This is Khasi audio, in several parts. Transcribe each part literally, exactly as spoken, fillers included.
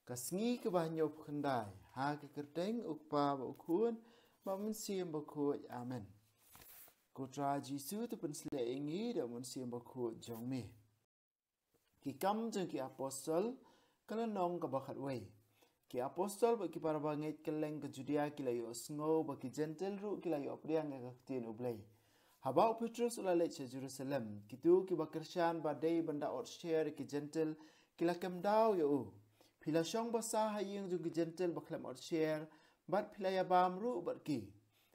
Ka sngi kaba hynñiewphew khyndai, ha ka kyrteng U Kpa bad U Khun bad U Mynsiem Bakhuid. Amen. Ko Trai Jisu, to pynsleh ïa ngi da U Mynsiem Bakhuid jong me. Ki Kam jong ki Apostol, ka lynnong kaba khatwei. Ki apostol bad ki para bangeit kylleng ka Judia ki la ïohsngew ba ki Jentil ruh ki la ïoh pdiang ïa ka ktien U Blei. Haba u Petrus u la leit sha Jerusalem, kito kiba kyrshan ba dei ban da otsher ïa ki Jentil ki la kem daw ïa u. Phi la shong basa ha ïing jong ki Jentil ba khlem otsher, bad phi la ïabam ruh bad ki.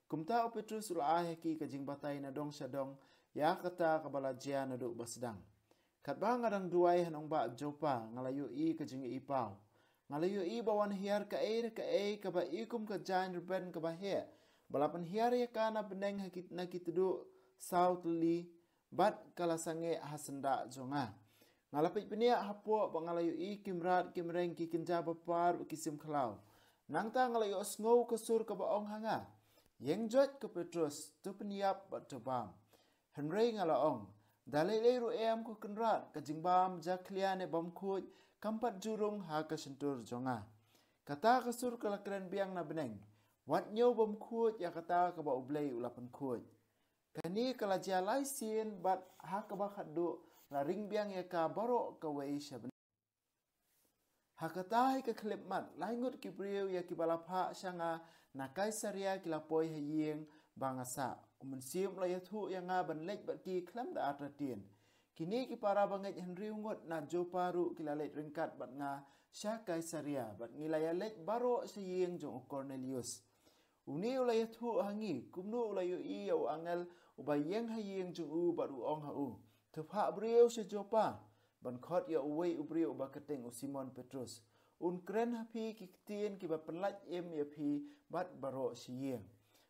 Kumta u Petrus u la ai ha ki ka jingbatai na dong sha dong ïa kata kaba la jia naduh ba sdang. Katba nga dang duwai ha nongbah Joppa, nga la ïohi ka jingïohi paw. Nga la ïohi ba wan hiar kaei re kaei kaba i kum ka jaiñ rben kaba heh, ba la pynhiar ïa ka na bneng ha ki, na ki tduh saw tylli, bad ka la sangeh ha syndah jong nga. Nga la peit bniah hapoh bad nga la ïohi ki mrad ki mreng ki kynja bapar bad ki sim khlaw. Nangta nga la ïohsngew ka sur kaba ong ha nga, "Ïeng joit ko Petrus, to pynïap bad to bam." Hynrei nga la ong, "Da lei lei ruh em ko Kynrad, ka jingbam jakhlia ne bamkhuid kam pat ju rung ha ka shyntur jong nga." Kata ka sur ka la kren biang na bneng, "Wat ñiew bamkhuid ïa kata kaba U Blei u la pynkhuid." Kane ka la jia lai sien bad ha kaba khatduh la ring biang ïa ka baroh kawei sha bneng. Ha kata hi ka khyllipmat, lai ngut ki briew ïa kiba la phah sha nga na Kaisaria ki la poi ha ïing ba nga sah. U Mynsiem u la ïathuh ïa nga ban leit bad ki khlem da artatien. Kine ki para bangeit hynriew ngut na Joppa ruh ki la leit ryngkat bad nga sha Kaisaria, bad ngi la ïaleit baroh sha ïing jong u Kornelius. Une u la ïathuh ha ngi kumno u la ïohi ïa u angel uba ïeng ha ïing jong u bad u ong ha u, "To phah briew sha Joppa ban khot ïa uwei u briew uba kyrteng u Simon Petrus. Un kren ha phi ki ktien kiba pynlait im ïa phi bad baroh shi ïing."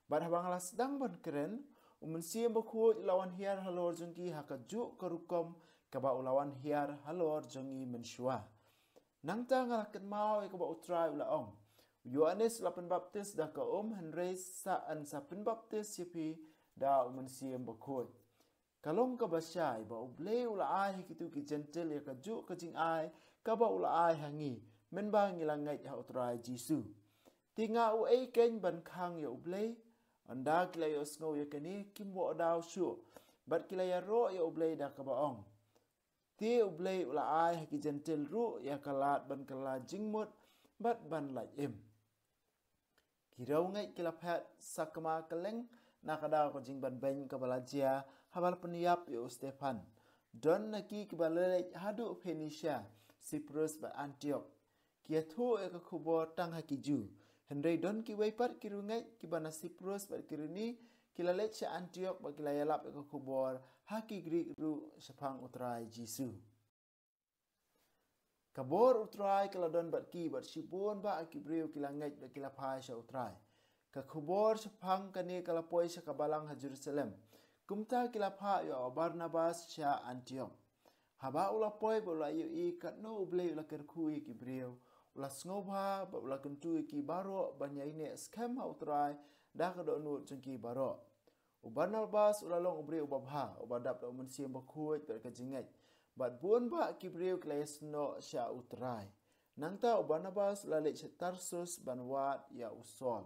Bad haba nga la sdang ban kren, U Mynsiem Bakhuid u la wan hiar halor jong ki ha kajuh ka rukom kaba u la wan hiar halor jong ngi mynshuwa. Nangta nga la kynmaw ïa kaba U Trai u la ong, "U Ïoannis u la pynbaptis da ka um, hynrei sa yn sa pynbaptis ïa phi da U Mynsiem Bakhuid." Ka long kaba shai ba U Blei u la ai ha kito ki Jentil ïa kajuh ka jingai kaba u la ai ha ngi, mynba ngi la ngeit ha U Trai Jisu. Te nga uei keiñ ban khang ïa U Blei? Ynda ki la ïohsngew ïa kane, kim wad daw shuh, bad ki la ïaroh ïa U Blei da kaba ong, "Te U Blei u la ai ha ki Jentil ruh ïa ka lad ban kylla jingmut bad ban lait im." Ki riewngeit ki la phet sakma kylleng na ka daw ka jingbanbeiñ kaba la jia haba la pynïap ïa u Stephan. Don na ki kiba la leit haduh Phoenicia, Cyprus bad Antioch. Ki ïathuh ïa ka khubor tang ha ki Jiw. Hynrei don kiwei pat ki riewngeit kiba na Cyprus bad Kirene, ki la leit sha Antioch bad ki la ïalap ïa ka khubor ha ki Grik ruh shaphang U Trai Jisu. Ka bor U Trai ka la don bad ki, bad shibun bah ki briew ki la ngeit bad ki la phai sha U Trai. Ka khubor shaphang kane ka la poi sha ka balang ha Jerusalem. Kumta ki la phah ïa u Barnabas sha Antioch. Haba u la poi bad u la ïohi katno U Blei u la kyrkhu ïa ki briew, u la sngewbha bad u la kyntu ïa ki baroh ban ïaineh skhem ha U Trai da ka dohnud jong ki baroh. U Barnabas u la long u briew uba bha, uba dap da U Mynsiem Bakhuid bad ka jingngeit. Bad bun bah ki briew ki la ïasnoh sha U Trai. Nangta u Barnabas u la leit sha Tarsus ban wad ïa u Saul.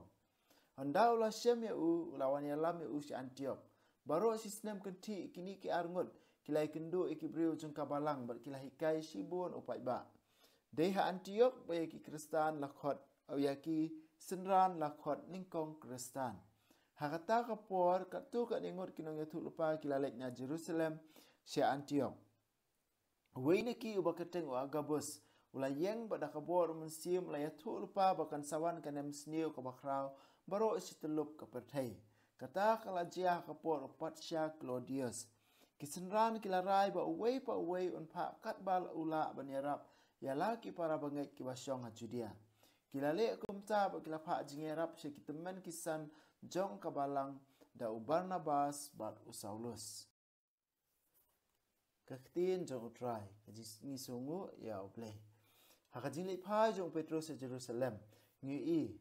Ynda u la shem ïa u, u la wan ïalam ïa u sha Antioch. Baroh shi snem kynthih kine ki arngut ki la ïakynduh ïa ki briew jong ka balang bad ki la hikai shibun u paidbah. Dei ha Antioch ba ïa ki Khristan la khot, ïa ki synran la khot nyngkong Khristan. Ha kata ka por, katto katne ngut ki nongïathuhlypa ki la leit na Jerusalem sha Antioch. Uwei na ki uba kyrteng u Agabus u la ïeng bad da ka bor U Mynsiem u la ïathuhlypa ba kan sa wan ka nemsniew kaba khraw baroh shi tyllup ka pyrthei. Kata ka la jia ha ka por u patsha Claudius. Ki synran ki la rai ba uwei pa uwei un phah katba u lah ban ïarap ïa la ki para bangeit kiba shong ha Judia. Ki la leh kumta bad ki la phah jingïarap sha ki tymmen ki san jong ka balang da u Barnabas bad u Saulus. Ka ktien jong U Trai, ka jingïasngew ïa U Blei. Ha ka jingleit phai jong u Petrus sha Jerusalem, ngi ïohi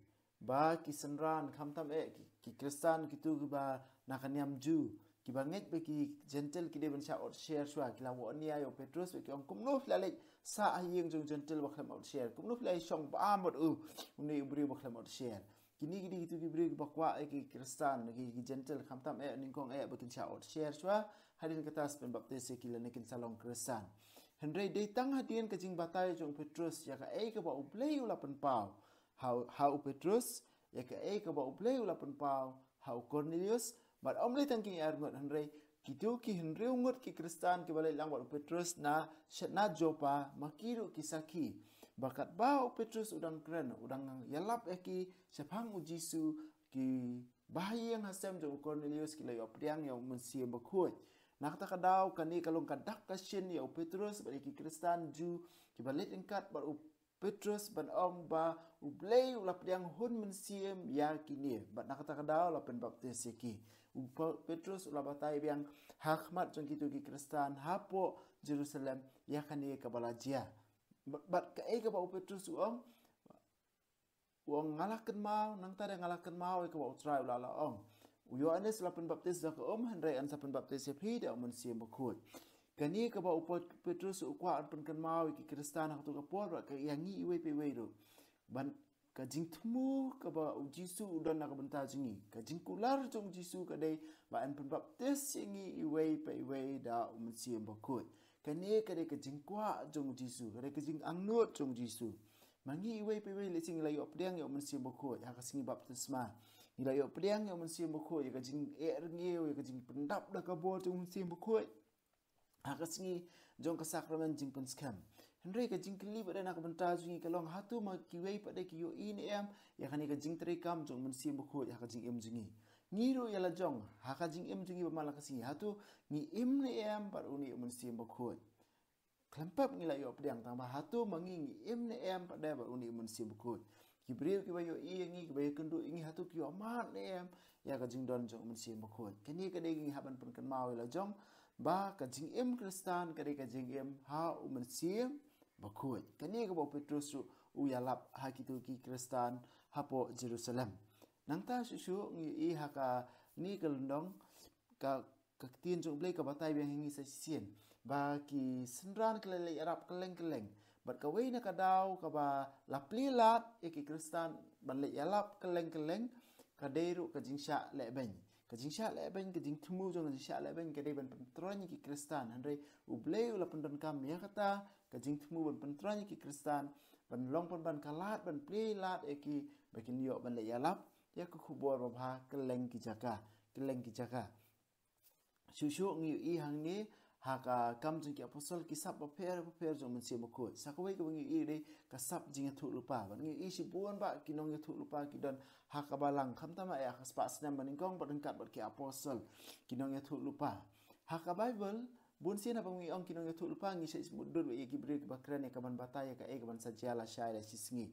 ba ki synran, khamtam eh ki, ki Khristan kito kiba na ka niam Jiw, Kiba ngeit ba ki Jentil ki dei ban shah ot sher shuwa, ki la wad nia ïa u Petrus, ba ki ong, kumno phi la leit sah ha ïing jong u Jentil ba khlem ot sher? Kumno phi la shong bam bad u, une u briew ba khlem ot sher? Kine ki dei kito ki briew kiba kwah ïa ki Khristan, ki, ki Jentil, khamtam eh nyngkong eh ba kin shah ot sher shuwa, hadien kata sa pynbaptis ïa ki lane kin sa long Khristan. Hynrei dei tang hadien ka jingbatai jong u Petrus ïa kaei kaba U Blei u la pynpaw ha u, ha u Petrus, ïa kaei kaba U Blei u la pynpaw ha u Kornelius, bad ym dei tang kine ar ngut, hynrei kito ki hynriew ngut ki Khristan kiba leit lang bad u Petrus na, sha na Joppa, ma ki ruh ki sakhi ba katba u Petrus u dang kren, u dang ïalap ïa ki shaphang U Jisu, ki bahaïing hasem jong u Kornelius ki la ïoh pdiang ïa U Mynsiem Bakhuid. Na kata ka daw kane ka long ka dak ka shin ïa u Petrus bad ïa ki Khristan Jiw kiba leit ryngkat bad u Petrus ban ong ba U Blei u la pdiang hun mynsiem ïa kine, bad na kata ka daw la pynbaptis ïa ki. U Pa-, Petrus u la batai biang ha khmat jong kito ki Khristan hapoh Jerusalem ïa kane kaba la jia. Bad, bad kaei kaba u Petrus u ong, u ong, nga la kynmaw, nangta de nga la kynmaw ïa kaba U Trai u la, la ong. U Ïoannis u la pynbaptis da ka um, hynrei ngan sa pynbaptis ïa phi da U Mynsiem Bakhuid. Kane kaba u Pet-, Petrus u kwah ban pynkynmaw ïa ki Khristan ha kato ka por, bad ka ïa ngi iwei pa iwei ruh. Ban ka jingthmu kaba U Jisu u don na ka bynta jong ngi, ka jingkular jong U Jisu ka dei ba yn pynbaptis ïa ngi iwei pa iwei da U Mynsiem Bakhuid. Kane ka dei ka jingkwah jong U Jisu, ka dei ka jingangnud jong U Jisu. Ma ngi iwei pa iwei lehse ngi la ïoh pdiang ïa U Mynsiem Bakhuid ha ka sngi baptisma. Ngi la ïoh pdiang ïa U Mynsiem Bakhuid, ïa ka jingeh rngiew, ïa ka jingpyndap da ka bor jong U Mynsiem Bakhuid ha ka sngi jong ka sakramen jingpynskhem. Hynrei ka jingkylli pat de na ka bynta jong ngi ka long, hato ma kiwei pat de ki ïohi ne em ïa kane ka jingtreikam jong U Mynsiem Bakhuid ha ka jingim jong ngi? Ngi ruh ïa la jong, ha ka jingim jong ngi ba man la ka sngi, hato ngi im ne em bad une U Mynsiem Bakhuid? Khlem pep ngi la ïoh pdiang, tang ba hato ma ngi ngi im ne em pat de bad une U Mynsiem Bakhuid? Ki briew kiba ïohi ïa ngi, kiba ïakynduh ïa ngi, hato ki ïohmad ne em ïa ka jingdon jong U Mynsiem Bakhuid? Kane ka dei ngi hap ban pynkynmaw ïa la jong, ba ka jingim Khristan ka dei ka jingim ha U Mynsiem Bakhuid. Kane kaba u Petrus ruh u ïalap ha kito ki Khristan hapoh Jerusalem. Nangta shuh shuh ngi ïohi ha kane ka lynnong, ka ka ktien jong U Blei ka batai biang ha ngi sa shisien ba ki synran ki la leit ïarap kylleng kylleng. Bad kawei na ka daw kaba la plie lad ïa ki Khristan ban leit ïalap kylleng kylleng, ka dei ruh ka jingshah lehbeiñ. Ka jingshah lehbeiñ, ka jingthmu jong ka jingshah lehbeiñ ka dei ban pyntroiñ ïa ki Khristan. Hynrei U Blei u la pyndonkam ïa kata ka jingthmu ban pyntroiñ ïa ki Khristan, ban long pynban ka lad, ban plie lad ïa ki ba kin ïoh ban leit ïalap ïa ka khubor babha kylleng ki jaka, kylleng ki jaka. Shuh shuh ngi ïohi hangne ha ka Kam jong ki Apostol ki sap bapher bapher jong U Mynsiem Bakhuid. Sa kawei kaba ngi ïohi dei ka sap jingïathuhlypa. Bad ngi ïohi shibun bah ki nongïathuhlypa ki don ha ka balang, khamtam eh ha ka spah snem banyngkong bad ryngkat bad ki apostol, ki nongïathuhlypa. Ha ka Baibl, bun sien haba ngi ong ki nongïathuhlypa ngi shait mutdur ïa ki briew kiba kren ïa kaban batai ïa kaei kaban sa jia lashai la shisngi.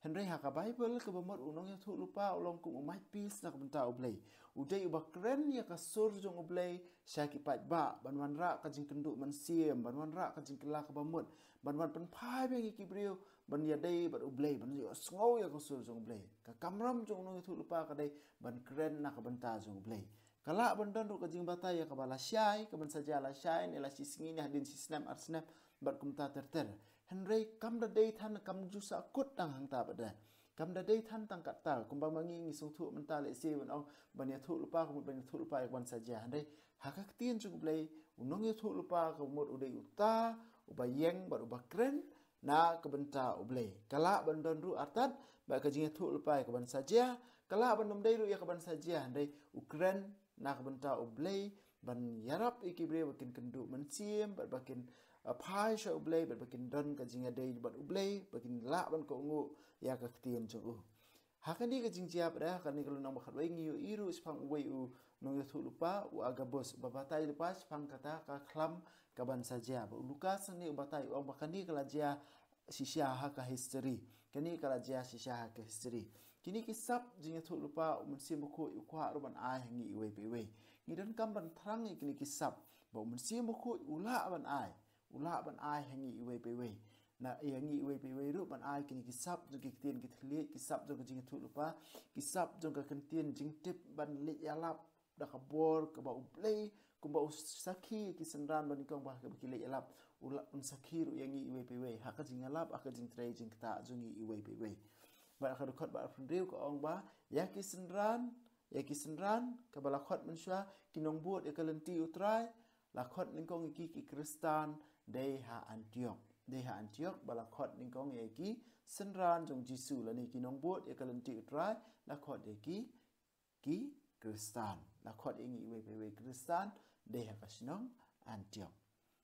Hynrei ha ka Baibl kaba mut u nongïathuhlypa u long kum u maikpis na ka bynta U Blei. U dei uba kren ïa ka sur jong U Blei sha ki paidbah, ban wanrah ka jingkynduh mynsiem, ban wanrah ka jingkylla kaba mut, ban wan pynphai biang ïa ki briew ban ïadei bad U Blei, ban ïohsngew ïa ka sur jong U Blei. Ka kamram jong u nongïathuhlypa ka dei ban kren na ka bynta jong U Blei. Ka lah ban don ruh ka jingbatai ïa kaba lashai, kaban sa jia lashai ne la shisngi ne hadien shisnem arsnem bad kumta ter ter. Hynrei kam da dei than, kam ju sahkut tang hangta pat de. Kam da dei than tang katta, kumba ma ngi ngi sngewthuh mynta lehse ban ong ban ïathuhlypa, ka mut ban ïathuhlypa ïa kaban sa jia. Hynrei ha ka ktien jong U Blei, u nongïathuhlypa ka mut u dei uta uba ïeng bad uba kren na ka bynta U Blei. Ka lah ban don ruh artat ba ka jingïathuhlypa ïa kaban sa jia, ka lah ban ym dei ruh ïa kaban sa jia, hynrei u kren na ka bynta U Blei ban ïarap ïa ki briew ba kin kynduh mynsiem, bad ba kin, uh, phai sha U Blei, bad ba kin don ka jingïadei bad U Blei, ba kin lah ban kohnguh ïa ka ktien jong u. Ha kane ka jingjia pat de, ha kane ka lynnong ba khatwei ngi ïohi ruh shaphang uwei u nongïathuhlypa, u Agabus, uba batai lypa shaphang kata ka khlam kaban sa jia. Bad u Lukas hangne u batai, u ong ba kane ka la jia shisha ha ka history. Kane ka la jia shisha ha ka history. Kine ki sap jingïathuhlypa U Mynsiem Bakhuid u kwah ruh ban ai ha ngi iwei pa iwei. Ngi donkam ban thrang ïa kine ki sap ba U Mynsiem Bakhuid u lah ban ai, u lah ban ai ha ngi iwei pa iwei. Na ïa ngi iwei pa iwei ruh ban ai kine ki sap jong ki ktien ki thylliej, ki sap jong ka jingïathuhlypa, ki sap jong ka ktien jingtip ban leit ïalap da ka bor kaba U Blei, kumba u sakhi ïa ki synran ba nyngkong ba haba ki leit ïalap, u la, un sakhi ruh ïa ngi iwei pa iwei ha ka jingïalap, ha ka jingtrei jingktah jong ngi iwei pa iwei. Bad ha ka dkhot ba arphew hynriew ka ong ba ïa ki synran, ïa ki synran kaba la khot mynshuwa ki nongbud ïa ka lynti U Trai, la khot nyngkong ïa ki ki Khristan dei ha Antiok. Dei ha Antiok ba la khot nyngkong ïa ki synran jong Jisu, lane ki nongbud ïa ka lynti U Trai, la khot ïa ki ki Khristan. La khot ïa ngi iwei pa iwei Khristan dei ha ka shnong Antiok.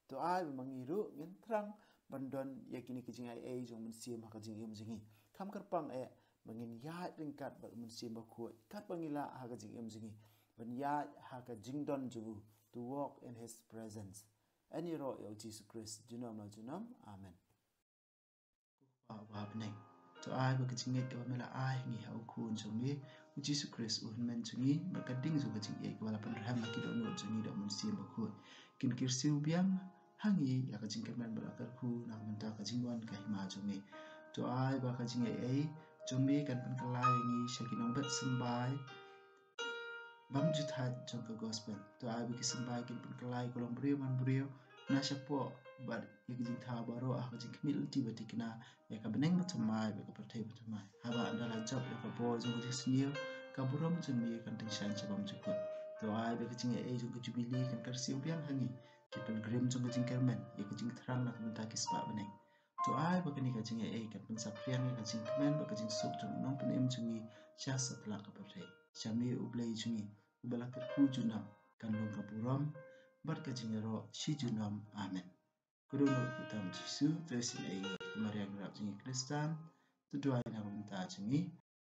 To ai ba ma ngi ruh ngin thrang ban don ïa kine ki jingai ei jong u Mynsiem ha ka jingim jong ngi. Kham kyrpang eh ba ngin ïaid ryngkat bad u Mynsiem Bakhuid katba ngi lah ha ka jingim jong ngi, ban ïaid ha ka jingdon jong u, to walk in his presence. Ïaroh ïa u Jisu Khrist junom la junom. Amen. Ko Kpa uba ha bneng, to ai ba ka jingngeit kaba me la ai ha ngi ha u Khun jong me u Jisu Khrist, u Hynmen jong ngi, bad ka ding jong ka jingïeit kaba la pynrhem ha ki dohnud jong ngi da u Mynsiem Bakhuid, kin kyrsiew biang ha ngi ïa ka jingkyrmen bad la kyrkhu na ka bynta ka jingwan ka hima jong me. To ai ba ka jingïeit ei jong me kan pynkylla ïa ngi sha ki nongbet symbai bymjuthaid jong ka gospel. To ai ba ki symbai kin pynkylla ïa ka longbriew manbriew na shapoh bad ïa ka jingthaw baroh ha ka jingkhmih lynti ba thikna ïa ka bneng bathymmai bad ka pyrthei bathymmai. Haba ynda la jop ïa ka bor jong ka jingsniew, ka burom jong me kan tyngshaiñ sha bymjukut. To ai ba ka jingïeit ei jong ka Jubili kan kyrsiew biang ha ngi ki pilgrim jong ka jingkyrmen ïa ka jingthrang na ka bynta ki spah bneng. To ai ba kane ka jingïeit ei kan pynsaphriang ïa ka jingkmen bad ka jingsuk jong u Nongpynim jong ngi sha satlak ka pyrthei. Sha me U Blei jong ngi uba la kyrkhu junom, kan long ka burom bad ka jingïaroh shi junom. Amen. Ka dohnud kyrteng Jisu, to isynei ïa ngi. Maria ngi rap jong ngi Khristan, to duwai na ka bynta jong ngi.